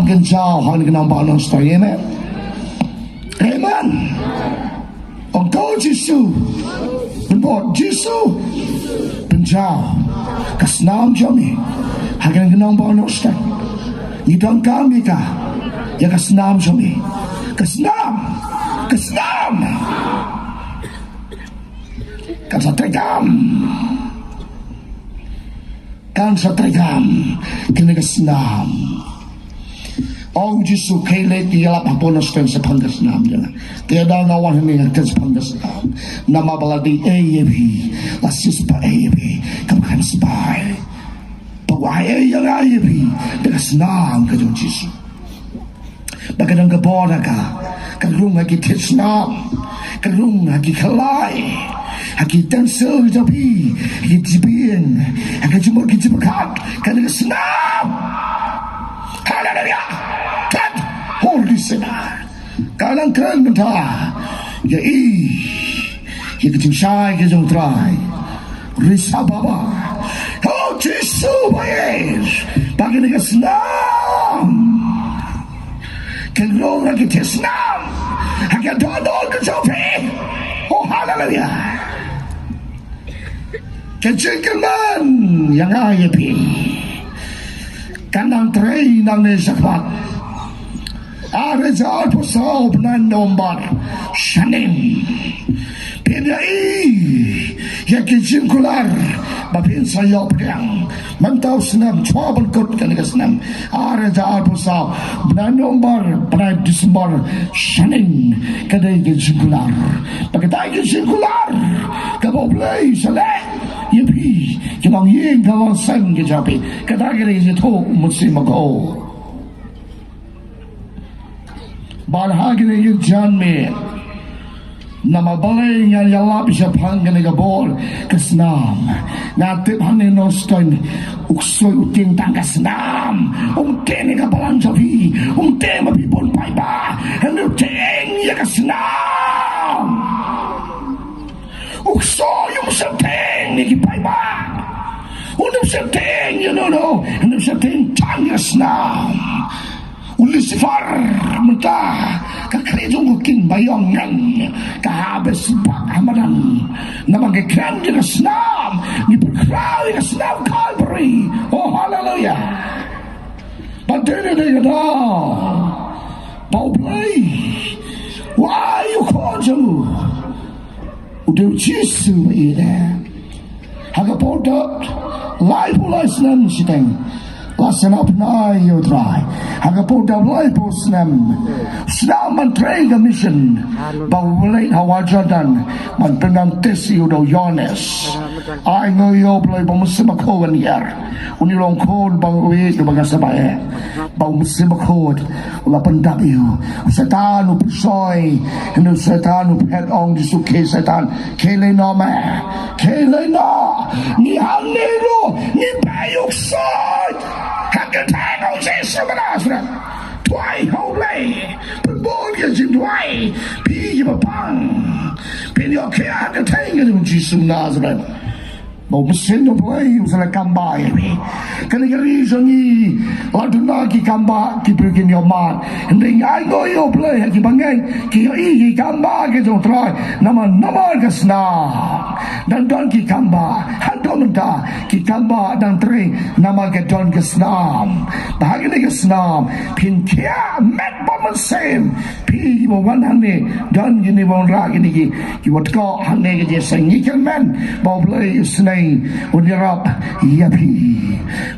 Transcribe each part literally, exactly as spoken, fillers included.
Kynjaw ha kane ka nongbah nongshong, amen. Amen. Ong ko Jisu, pynbor Jisu, pynjaw ka snam jong me ha kane ka nongbah nongshong. Ngi donkam ïa ka, ïa ka snam jong me. Ka snam, ka snam. Kan sa treikam, kan sa treikam kane ka snam. Ong Jisu, khie leit ïalap hapoh nongshong shaphang ka snam jong nga. Te da nga wan hangne shaphang ka snam. Namar ba la dei ei ïa phi, la siewspah ei ïa phi, kam kan spah. Ba wai ei ïa nga ïa phi da ka snam ka jong Jisu. Ba ka dang ka bor ha ka, ka rung ha ki thied snam, ka rung ha ki khlai, ha ki tensel jong phi, ha ki jibieng, ha ki jumur ki jumur khat, ka dang ka snam. Haleluya. Kat hor di sena. Ka dang kren mynta ïa i, ïa ka jingshai ka jong Trai. Risa baba. Oh Jisu ba ïeit, ba kane ka snam kan rung ha ki thied snam, ha ka dohnud ka jong phi. Oh haleluya. Ka jingkyrmen ïa nga ïa phi kan nang trei nangne shakhmat. Ar hajar arphew saw bnai November, shane phin ïohi ïa ki jingkular ba phin sa ïoh pdiang mynta u snem, shuwa ban kut kane ka snem. Ar hajar arphew saw bnai November, bnai December, shane ka dei ka jingkular. Ba kata ka jingkular kaba U Blei u sa leh ïa phi, ki longïing ki longsem ki jong phi, kata ka dei ka jingthoh u Mynsiem Bakhuid. Bad ha kine ki janmiet, namar balei ngan ïalap shaphang kane ka bor ka snam? Nga tip hangne Nongstoiñ, u ksuid u tieng tang ka snam. Um tieng ïa ka balang jong phi, um tieng ba phi bun paidbah, hynrei u tieng ïa ka snam. U ksuid um shym tieng ïa ki paidbah, um shym tieng ïa uno uno, um shym tieng tang ïa ka snam. U Lucifer mynta ka khlieh jong u ka king ba ïong ngan, ka hap ban sbak ha madan. Namar ngi kren ïa ka snam, ngi pynkhraw ïa ka snam Calvary. Oh haleluya. Ba dei ne dei ka daw ba U Blei u ai u khun jong u, u dei u Jisu ba ïeit. Ha ka por dap laiphew lai snem shiteng la sngewbha ïa U Trai. Ha ka por dap laiphew snem, sdang ban trei ka mission, ba u leit ha wah Jordan ban pynbaptis ïa u da u Ïoannis. Ai nguh ïa U Blei ba u Mynsiem Bakhuid u wan hiar. Une u long khun ba u ïeit, ba nga sngewbha ïa, ba u Mynsiem Bakhuid u la pyndap ïa u. U Soitan u pynshoi, hynrei u Soitan u phet, ong Jisu, khie Soitan, khie leit noh me, khie leit noh. Ngi hangne ruh ngi peit ïa u ksuid ha ka kyrteng u Jisu ba Nasaret. Duwai ha U Blei, pynbor ïa ka jingduwai, phi kiba pang, phin ïoh khiah ha ka kyrteng ka jong u Jisu Nasaret. Ba u Mynsiem U Blei u sa leh kam ba ïa phi. Kane ka ri jong ngi la duna ki kam ba, ki briew kim ïoh mad. Hynrei ai nguh ïa U Blei ha kiba ngeit, ki ïohi ki kam ba ki jong U Trai. Namar, namar ka snam dang don ki kam ba. Haduh mynta ki kam ba dang trei namar ka don ka snam. Ba ha kane ka snam phin khiah met bad mynsiem. Phi ba wan hangne, don kine ba wanrah kine ki, ki wat ko hangne ka jingïaseng, ngi kyrmen ba U Blei u sneng un ïarap ïa phi.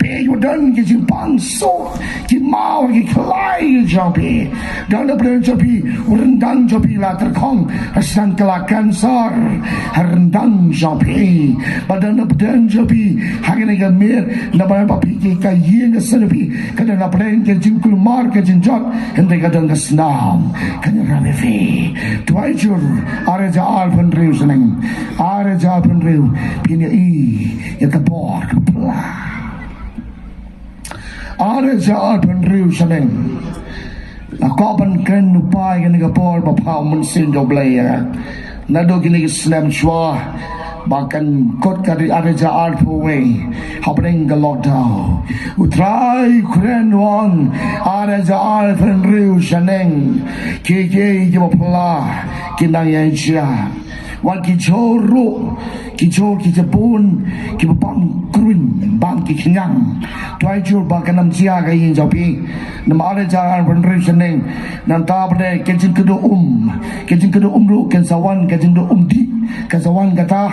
Phi ba don ki jingpang suk, ki maw, ki khlai jong phi. Don na pdeng jong phi u ryndang jong phi la tyrkhong, la sdang kylla cancer ha ryndang jong phi. Ba don na pdeng jong phi ha kane ka miet, na ba, ba phi ki ka ïing ka sem phi ka don na pdeng ka jingkulmar ka jingjot, hynrei ka don ka snam kan ïarap ïa phi. Duwai jur, ar hajar arphew hynriew snem, ar hajar arphew hynriew, phin ïohi ïa ka bor ka pla. Ar hajar arphew hynriew snem. Nga kwah ban kren lypa ïa kane ka por ba phah u Mynsiem jong U Blei ïa nga. Naduh kine ki snem shuwa, Ba kan kut ka dei ar hajar arphew wei hapdeng ka lockdown. U Trai u kren u ong ar hajar arphew hynriew shaneng kiei kiei kiba phylla ki nang ïa jia. Wat ki jhur ruh, ki jhur ki jabun kiba bam kruiñ bam ki khñiang. Duwai jur ba kan ym jia ka ïing jong phi. Namar ar hajar arphew hynriew shaneng nangta pat de ka jingkynduh um, ka jingkynduh um ruh kan sa wan, ka jingkynduh um dih kan sa wan kata.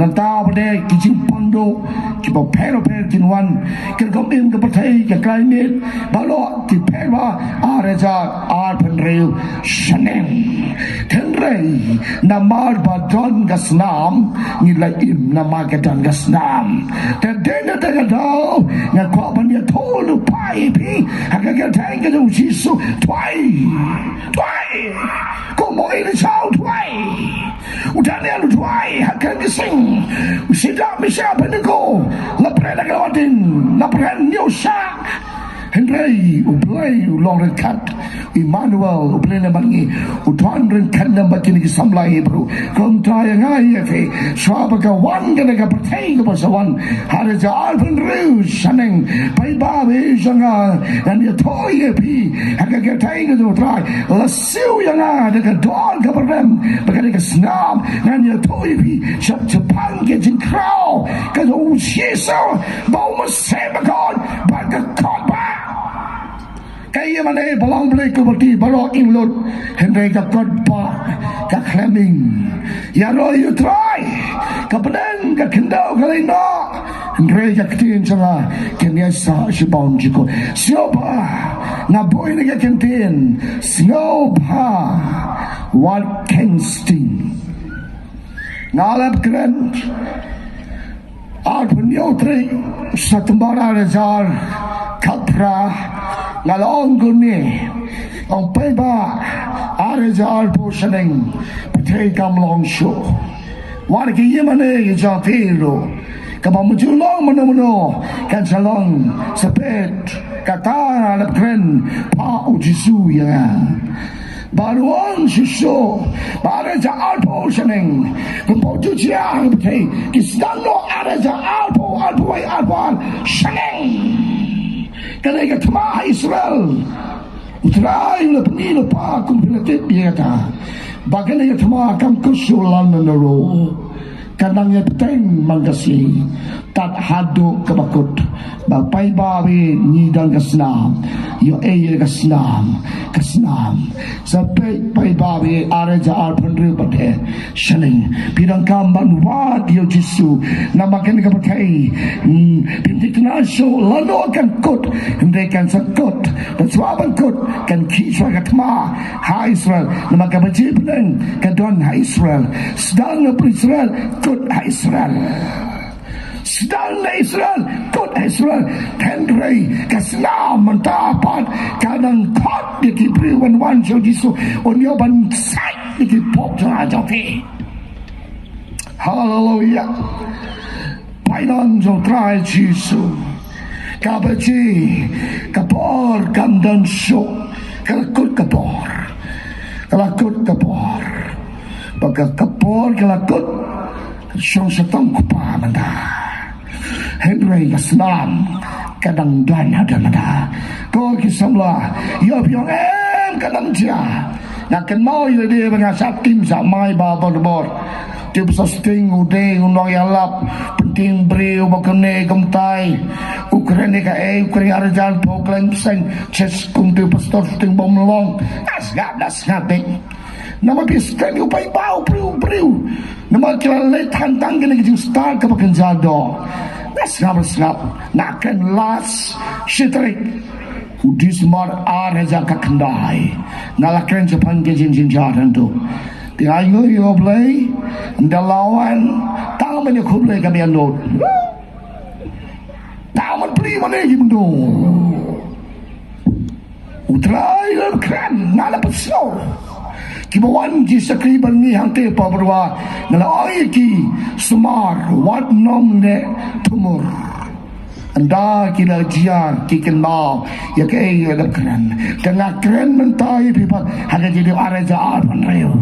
Nangta pat de ki jingpang duh kiba pher pher kin wan. Ka rukom im ka pyrthei, ka climate, baroh ki pher bha ar hajar arphew hynriew shaneng. Hynrei namar ba don ka snam ngi la im, namar ka don ka snam. Te dei na kata ka daw nga kwah ban ïathuh lypa ïa phi ha ka kyrteng ka jong u Jisu. Duwai, duwai. Ko Moses u duwai, u Daniel u duwai ha ka kren ka sing, u Shadrach, Meshach, Abednego la pyrshah da ka lawar ding, la pyrshah ñiewshah. Hynrei U Blei u long ryngkat, Immanuel, U Blei lem bad ngi, u don ryngkat lem bad kine ki samla Hebru. Kumta ïa nga ïa phi, shuwa ba ka wan kane ka pyrthei kaba sa wan, ar hajar arphew hynriew shaneng, paidbah ba ïeit jong nga, ngan ïathuh ïa phi ha ka kyrteng ka jong U Trai. La siew ïa nga da ka doh kaba rem bad ka dei ka snam, ngan ïathuh ïa phi shaphang ka jingkhraw ka jong u Jisu, ba u mynsiem bakhuid bad ka kot bah. Ka ïing mane ba long Blei Kulmati baroh im lut, hynrei ka kot bah ka khlem ing. Ïaroh ïa U Trai, ka bneng ka khyndew ka leit noh, hynrei ka ktien jong nga kan ïaishah shaphang jingkut. Sngewbha, nga buh ïa ka ktien, sngewbha wat kheiñ sting. Nga la kren arphew hynñiew tarik September ar hajar khatphra, nga la ong kumne, ong paidbah, ar hajar arphew shaneng pyrthei kam long shuh. Wat ki ïing mane ki jong phi ruh, kaba mynta long mano mano kan sa long. Sa peit kata nga la kren, phah u Jisu ïa nga. Ba ruh ong shisha ba ar hajar arphew shaneng, kumba u ju jia ha ka pyrthei, ki sdang noh ar hajar arphew, arphew wei, arphew ar shaneng. Kane ka thma ha Israel, U Trai u la pyni lypa kum phi la tip ïa kata, ba kane ka thma kam kut shuh lano lano ruh. Ka nang ïa bteng man ka sngi tad haduh kaba kut. Ba paidbah ba ïeit, ngi don ka snam. Ïoh ei ïa ka snam, ka snam. Sa peit paidbah ba ïeit, ar hajar arphew hynriew pat de shaneng, phi donkam ban wad ïa u Jisu. Namar kane ka pyrthei, hmm, phim thikna shuh lano kan kut, hynrei kan sa kut. Bad shuwa ban kut kan khih shuwa ka thma ha Israel. Namar kaba jia bneng ka don ha Israel. Sdang na Israel, kut ha Israel. Sdang na Israel, kut ha Israel. Hynrei ka snam mynta pat ka dang khot ïa ki briew ban wan sha u Jisu, un ïoh ban sait ïa ki pop jong nga jong phi. Haleluya. Paidbah jong u Trai Jisu. Kaba jia ka por kam don shuh, ka la kut ka por. Ka la kut ka por. Ba ka, ka por ka la kut, shong sha tang kpa mynta. Hynrei ka snam ka dang don haduh mynta. Ko ki samla, ïoh phi ong em ka dang jia. Nga kynmaw ïa lade ba nga shah tim shah mai ba bor bor. Te u Pastor Sting u dei u nongïalap, pyntieng briew ba kane kumtai. U kren ïa kaei, u kren ïa ar hajar arphew, kren bseiñ, ches kumta u Pastor Sting bym long. Nga sngap, nga sngap beit. Namar phi sngap ïa u paidbah u briew u briew. Namar ki la leit than tang kane ka jingstad kaba kynja doh. Nga sngap, nga sngap. Nga kren last shi tarik u Disembar ar hajar khatkhyndai. Nga la kren shaphang ka jingjynjar hangto. Te ainguh ïa U Blei, ynda la wan tang ban ïakhublei ka ïa nud. Tang ban plie mane ki bynta. U Trai u la kren, nga la pynsngew. Kiba wan ki shakri bad ngi hangtei ha Pabruwa, nga la ong ïa ki, sumar, wat nym neh thumur. Ynda ki la jia ki kynmaw ïa kaei nga la kren. Te nga kren mynta ïa phi pat ha ka jingdon ar hajar arphew hynriew.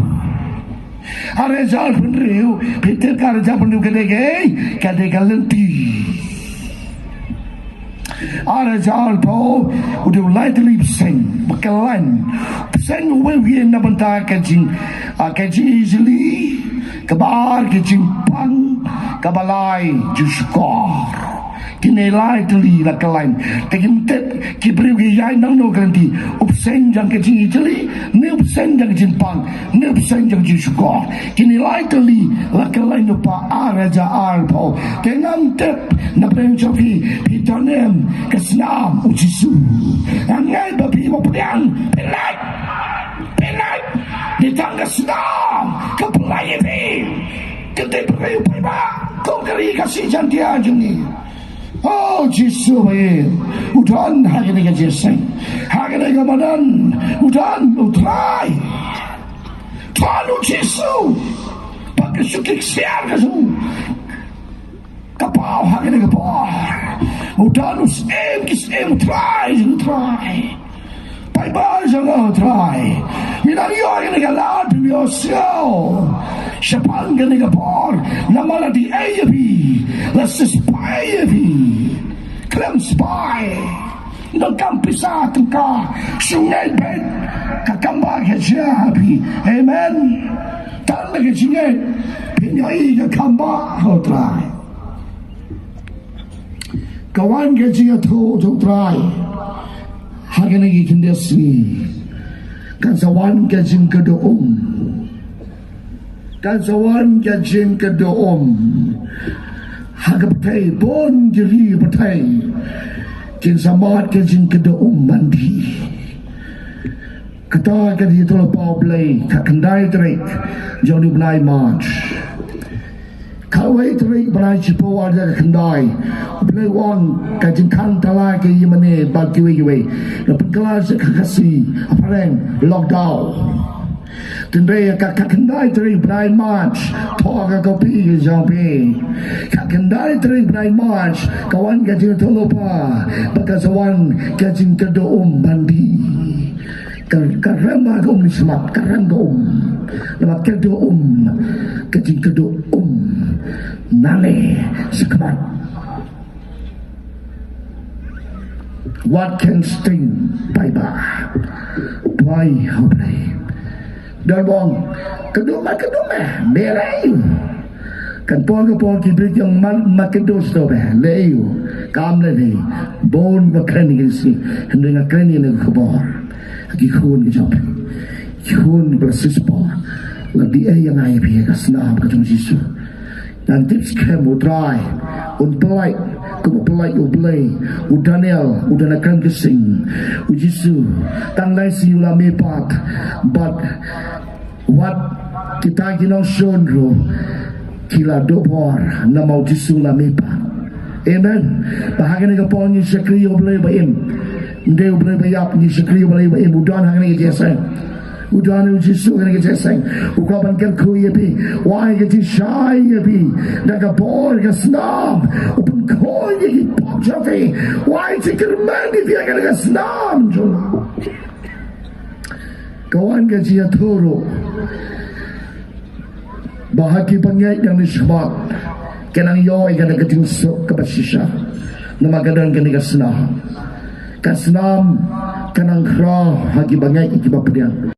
Ar hajar arphew hynriew, phi tip ka ar hajar arphew hynriew ka dei kaei? Ka dei ka lynti. Ar hajar arphew, u dei u lai tylli bseiñ, ba kyllain. Bseiñ uwei u ïeng na bynta ka jing, ah, ka jingijli, kaba ar ka jingpang, kaba lai jingshukor. Kine lai tylli la kyllain. Te kim tip ki briew ki ïaid nangno ka lynti. U bseiñ jong ka jingijli, ne u bseiñ jong ka jingpang, ne u bseiñ jong ka jingshukor. Kine lai tylli la kyllain lypa ar hajar arphew. Te ngam tip na pdeng jong phi, phi don em ka snam u Jisu. Nga ngeit ba phi ba pdiang, phi lait, phi lait. Dei tang ka snam ka pynlait ïa phi. Ka dei briew paidbah kum ka ri Khasi Jaiñtia jong ngi. O Jisu ba ïeit, u don ha kane ka jingïaseng, ha kane ka madan, u don u Trai. Don u Jisu. Ba ka shu ki ksiar ka shu ka paw ha kane ka por. U don u Syiem ki syiem, u Trai ki trai. Paidbah jong nga, Trai, ngi nang ïoh ïa kane ka lad, ngi ïohsngew shaphang kane ka por. Namar la dei ei ïa phi, la siewspah ïa phi. Khlem spah, donkam pisa tyngka, shu ngeit beit, ka kam ba ka jia ha phi. Amen. Tang da ka jingngeit phin ïohi ka kam ba, ho Trai. Ka wan ka jingïathuh jong u Trai ha kine ki khyndiat sngi. Kan sa wan ka jingkyrduh um. Kan sa wan ka jingkyrduh um. Ha ka pyrthei, bun ki ri pyrthei kin sa mad ka jingkyrduh um ban dih. Kata ka dei ka jingïathuhlypa U Blei, ka khyndai tarik jong u bnai March. Khatwei tarik bnai shiphew ar hajar khyndai, U Blei u ong ka jingkhang tala ka ïa mane bad kiwei kiwei. La pynkylla sha ka Khasi, ha phareng, lockdown. Hynrei ka, ka khyndai tarik bnai March, thoh ka copy ka jong phi. Ka khyndai tarik bnai March, ka wan ka jingïathuhlypa, bad ka sa wan ka jingkyrduh um ban dih. Ka, ka rem ba ka um ne shakhmat, ka rem ka um. Namar kyrduh um, ka jingkyrduh um. Nangne shakhmat. Wat kheiñ sting paidbah. Duwai ha U Blei. Don ba ong, kyrduh ma, kyrduh ma, balei? Kan por ka por ki briew ki ong ma, ma kyrduh shuh ba, lei u, kam lei lei. Bun ba kren ki si, hynrei nga kren ïa kane ka khubor. Ki khun ki jong phi. Ki khun ba la siewspah. La dih ei ïa nga ïa phi ha ka snam ka jong u Jisu. Ngan tip skhem u Trai un pynlait, kum u pynlait U Blei, u Daniel, u Daniel kren ka sing, u Jisu, tang lai sngi u la mihpat, bad wat kita ki nongshun ruh ki la duh bor namar u Jisu u la mihpat. Amen. Ba ha kane ka por ngi shakri ïa U Blei ba im. Ym dei U Blei ba ïap, ngi shakri ïa U Blei ba im, u don ha kane ka jingïaseng. U don u Jisu ha kane ka jingïaseng. U kwah ban kyrkhu ïa phi. U ai ka jingshai ïa phi da ka bor ka snam. U pynkhuid ïa ki pop jong phi. U ai jingkyrmen ïa phi ha kane ka snam jong u. Ka wan ka jingïathuh ruh ba ha ki bangeit nangne shakhmat kin nang ïoh ïa kane ka jingsuk kaba shisha. Namar ka don kane ka snam. Ka snam kan nang khraw ha ki bangeit, ha ki bapdiang.